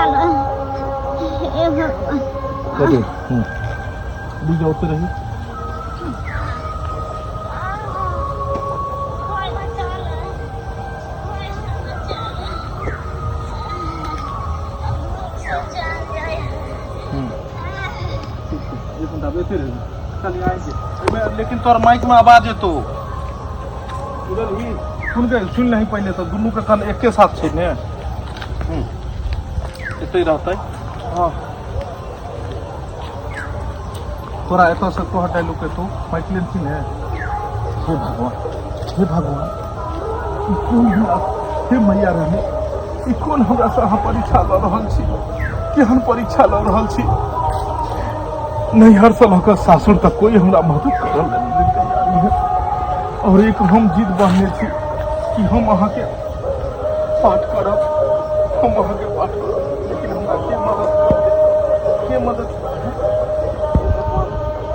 बचा लो हे भगवान। कथी बुझ जाओ रही। कोई बचा लो, कोई बचा लो, भूख से जान जाए। एक मिनट, आब एते रही, चल आइ एहिमे, लेकिन तोहर माइक में आवाज एतो, बुझलही? सुन के सुन लही पहिले तऽ दुनू के कान एके साथ छै ने। एते रहतै। हँ, तोरा एतऽ से तोहर डायलॉग एतो। माइक लेन छी ने? हे भगवान, हे भगवान, ई कोन हमरा, हे मैया रानी, ई कोन हमरा से अहाँ परीक्षा लऽ रहल छी? केहन परीक्षा लऽ रहल छी? नैहर से लऽ कऽ सासुर तक कोई हमरा मदद करल नहि तैयारी है और एक हम जिद बांधने छी कि हम अहाँके पाठ करब, हम अहाँके पाठ करब, लेकिन हमरा के मदद करतै? के मदद?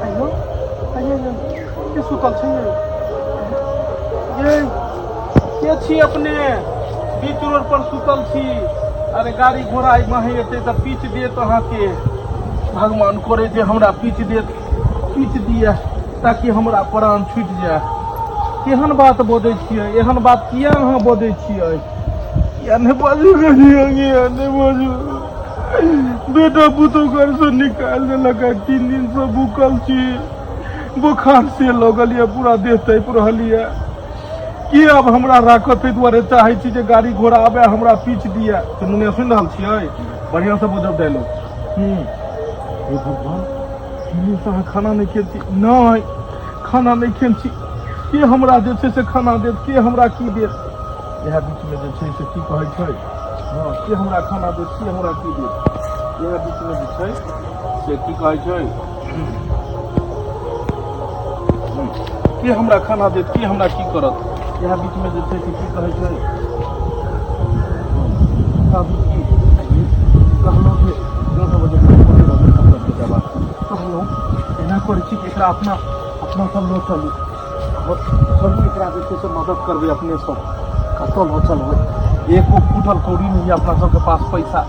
आइयो आइयो, के सुतल छै ये? ये के छी अपने? बीच रोड पर सुतल छी। अरे, गाड़ी घोड़ा एहिमे एतै तऽ पीच देत अहाँके। भगवान करे जे हमरा पीच देत, पीच दिए ताकि हमरा प्राण छूटि जाय। केहन बात बजै छियै? एहन बात किया अहाँ बजै छियै? किया नहि बाजू? किया नहि बाजू? बेटा पुतहु घरसँ निकालि देलक। 3 दिनसँ भूखल छी, बोखार से लगल यऽ, पूरा देह तपि रहल यऽ। की आब हमरा राखत? ताहि दुआरे चाहै छी जे गाड़ी घोड़ा आबे, हमरा पीछ दिए। चुनमुनिया, सुनि रहल छियै? बढ़िआँसँ बजब डायलॉग। हूँ हे भगवान, 3 दिनसँ अहाँ खाना नहि खेल छी? नहि, खाना नहि खेल छी। के हमरा जे छै से खाना देत? के हमरा की देत? इएह बीचमे जे छै से की कहै छै, हँ, के हमरा खाना देत, के हमरा की देत? इएह बीचमे जे छै से की कहै छै, के हमरा खाना देत, के हमरा की करत? इएह बीचमे जे छै से की कहै छै, कहलहुँ जे कहलहुँ एना करै छी कि एकरा अपना अपना सब लऽ चलू, चलू, एकरा जे छै से मदद करबै अपने सब। कतऽ लऽ चलबै? एको फूटल कौड़ी नहि यऽ अपना सबके पास पैसा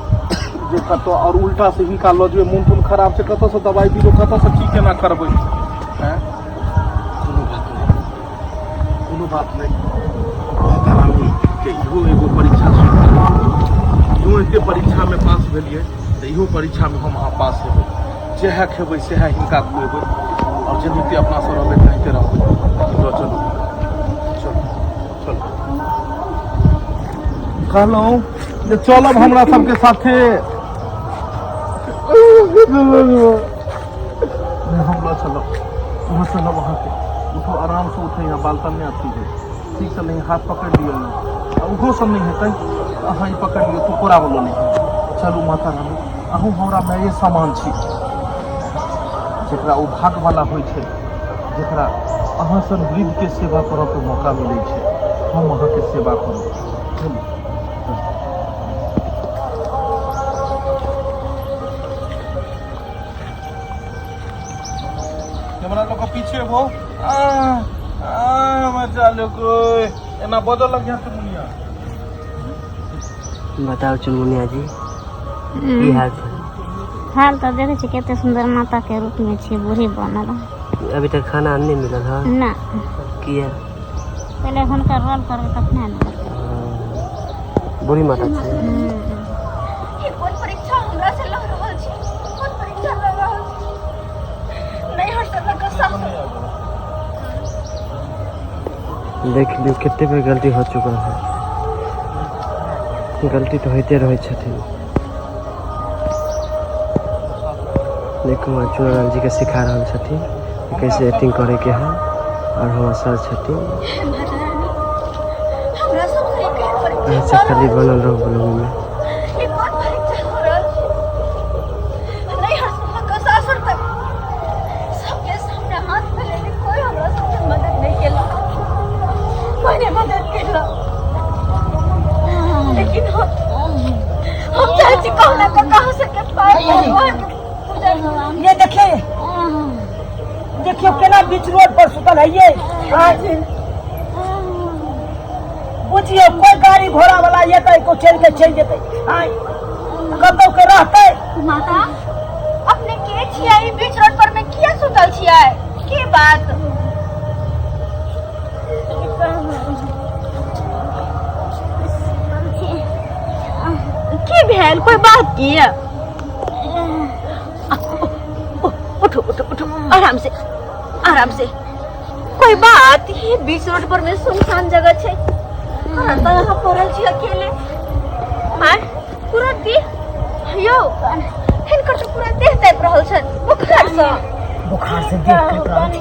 जे कतऽ। आओर उल्टा से हिनका लऽ जेबै, मोन तोन खराब छै, कतऽसँ दवाइ बीरो, कतऽसँ की केना करबै? आँय, कोनो बात नहि, कोनो बात नहि। माता रानी के इहो एगो परीक्षा स्वीकार। जो एते परीक्षामे पास भेलियै तऽ इहो परीक्षामे हम अहाँ पास हेबै। जएह खेबै सएह हिनका खुएबै आओर जेनाहिते अपना सब रहबै तेनाहिते रहबै। लेकिन लऽ चलू, चलू, चलू। कहलहुँ जे चलब हमरा सबके साथे। हम लऽ चलब, वहाँ चलब अहाँके। उठो, आरामसँ उठे, यहाँ बाल ताल नहि अथी है। ठीक से नहीं, हाथ पकड़ि लिअ ने। आ ओहो सब नहि हेतै तऽ अहाँ ई पकड़ि लिअ, तू कोरामे लऽ लिअ। चलू। माता रानी, अहूँ हमरा माये समान छी। जकरा ओ भागवला होइ छै जकरा अहाँ सन वृद्धके सेवा करऽके मौका मिलै छै। हम अहाँके सेवा करब। चलू। कैमरा लऽ कऽ पीछे एबो। आ आ मचा लोको एना बजऽ लगिया चुनमुनिया। बताउ चुनमुनिया जी, की हाल छै? हाल तऽ देखै छी, कते सुन्दर माता के रूप में छी बूढ़ी बनल। अभी तक खाना नहि मिलल हँ? ना। किया? पहिले हुनकर रोल करबै तखने ने। बूढ़ी माता छै। ई कोन परीक्षा हमरा से लऽ रहल छी? कोन परीक्षा लऽ रहल छी? नैहर से लऽ कऽ सासुर। देख लियौ, कते बेर गलती हो चुकल है। गलती तऽ होइते रहै छथिन। देखू, चुनालाल जी के सिखा रहल छथिन कि कैसे एक्टिंग करैके है आओर हमर सर छथिन। माता रानी, हमरा सब से केहन परीक्षा अहाँ सब लऽ खाली रहल बनल रहू ब्लॉगमे। छी? ई कोन परीक्षा लऽ रहल छी? नैहर से लऽ कऽ सासुर तक सबके सामने हाथ फैलेली, कोई हमरा सबके मदद नहि केलक, कोई नहि मदद केलक। लेकिन हम चाहै छी कहुना कऽ कहाँ से के पाइ भगवान के पूजा। ये देखिए, देखियो केना बीच रोड पर सुतल है ये। आँय? बुझियो, कोई गाड़ी घोड़ा वाला एतै को चल के चलि जेतै। आँय, कतौ के रहतै। माता अपने के छियै? ई बीच रोड पर में किया सुतल छियै? के बात? की भेल? कोई बात की? उठो उठो उठो, आराम से आराम से। कोई बात? ये बीच रोड पर में सुनसान जगह छै, हाँ, तो यहाँ पड़ल छी अकेले। आय पूरा देह यौ हिनकर तो पूरा देह तापि रहल छनि बुखार सँ। बुखार से देह काँपि रहल छै।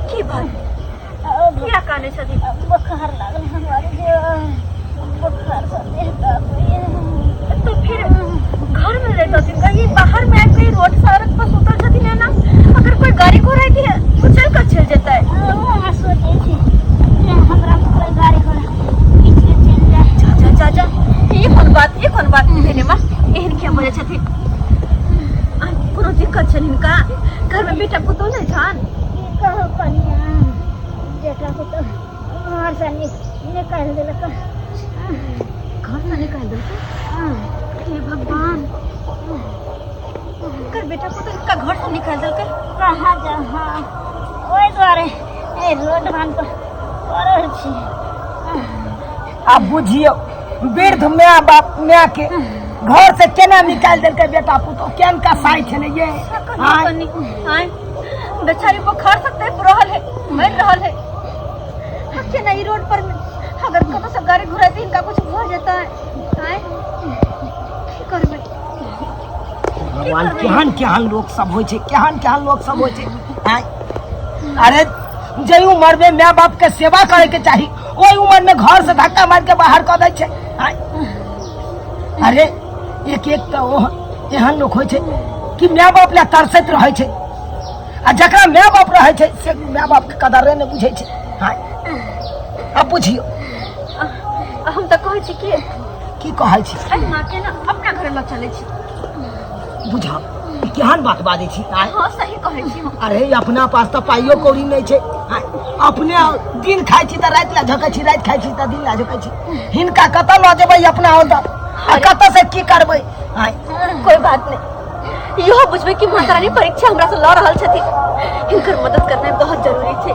की बात, किया कानै छथिन? बुखार लागल हमरा जे बुखार से देह कांपैया। तो फिर घर में रहते कहीं बाहर में आबि कहीं रोड सड़क पर सुतल छथिन है ना, अगर कोई गाड़ी घोड़ा एती है उछल कर चल जेतै। वहाँ सोचै छी जे हमरा कोई गाड़ी घोड़ा पीछे चलि जाए। जा जा जा जा, ई कोन बात, ई कोन बात भेलै माँ? एहन किया बजै छथिन? आ, कोनो दिक्कत छनि हिनका? घर में बेटा पुतोह नहि छनि? की कहू कनिया, बेटा पुतोह घर से निकालि देलक। घर से निकालि देलकै? हे भगवान, हिनकर बेटा पुतोह हिनका घर से निकालि देलकै? कहाँ जाउ? हाँ, ओहि दुआरे एहि रोड मान पर पड़ल छी। आब बुझियौ वृद्ध माय बाप माय के घर से केना निकालि देलकै बेटा पुतोह, केहन कसाई छलै ये। आँय? कनी आँय, बेचारी बुखार से तप रहल है, मर रहल है। हाँ, केना ई रोड पर अगर कतौ से गाड़ी घोड़ा एतै हिनका कुछ भऽ जेतै? आँय, की करबै? भगवान, केहन केहन लोक सब होइ छै, केहन केहन लोक सब होइ छै। आँय? अरे जे उम्र में माय बाप के सेवा करे के चाही ओहि उम्र में घर से धक्का मार के बाहर कऽ दै छै। आँय? अरे एक एक तऽ ओ एहन लोक होइ छै कि माय बाप लए तरसैत रहै छै, आ जकरा माय बाप रहै छै से माय बाप के कदरे नहि बुझै छै। आँय? आब बुझियौ। हम तऽ कहै छी कि की कहै छी? एहि माँ के ना अपना घर लऽ चलै छी। बुझाउ, ई केहन बात बाजै छी? आँय? हाँ, सही कहै छी हम। अरे अपना पास तऽ पाइयो कौड़ी नहि छै। आँय? अपने दिन खाइ छी तऽ राति लए झकै छी, राति खाइ छी तऽ दिन लए झकै छी। हिनका कतऽ लऽ जेबै अपना ओतऽ आ कतऽ से की करबै? आँय? कोई बात नहीं, इहो बुझबै कि माता रानी परीक्षा हमरा से लऽ रहल छथिन। हिनकर मदद करनाइ बहुत जरूरी छै।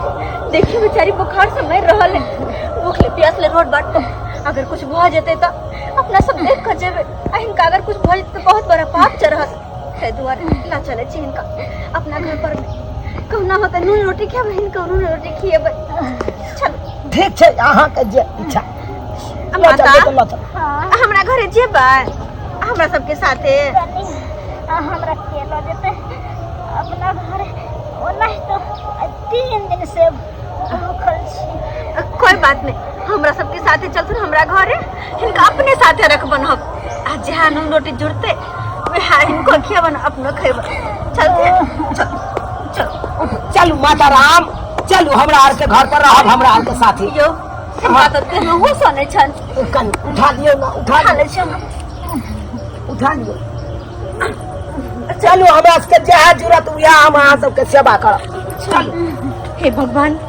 देखियौ बेचारी बुखार से मरि रहल है, भूखले प्यासले रोड बाट पर। अगर कुछ भऽ जेतै तऽ अपना सब देख कऽ जेबै, आ हिनका अगर कुछ भऽ जेतै तऽ बहुत बड़ा पाप चढ़त। ताहि दुआरे ला चलै छी हिनका अपना घर पर। कहुना होतै नून रोटी खेबै, हिनका नून रोटी खिएबै। चलू। ठीक छै, अहाँके जे इच्छा। आ लऽ माता चलबै तऽ लऽ चलू। हमरा घरे जेबै हमरा सबके साथे? कनि हमरा के लऽ जेतै अपना घर? ओनाहि तो 3 दिन से भूखल छी। कोई बात नहीं, हमरा सबके साथे चलथुन हमरा घरे, हिनका अपने साथे रखबन हम, आ जहाँ नून रोटी जुड़ते वएह हिनको खियबन अपनो खेबन। चलते, चल चल। चलू माता राम, चलू हमरा आरके घर पर रहब हमरा आरके साथी। यौ हिनका तऽ देहमे होशो नहि छनि। कनि उठा लियौ ने, उठा उठा लियौ। लै छी हम। उठा लियौ, चलू। हमरा सबके जएह जरूरत उएह हम अहाँ सबके सेवा करब, चलू। हे भगवान,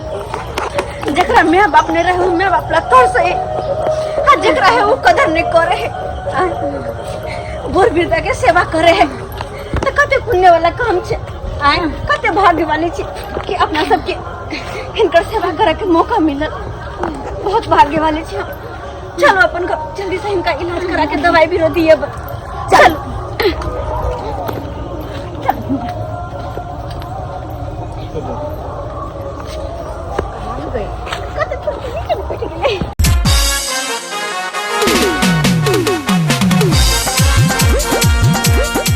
जकरा माय बाप नहीं रहे माय बाप ला तरसे, आ जकरा है वो कदर नहीं करे है, आ, बूढ़ वृद्धा के सेवा करे है, तो कते पुण्य वाला काम छे। आय कते भाग्यवाली छी कि अपना सबके हिनकर सेवा करे के मौका मिलल। बहुत भाग्यवाली छी हम। चलो अपन घर, जल्दी से हिनका इलाज करा के दवाई भी दिए। चलो।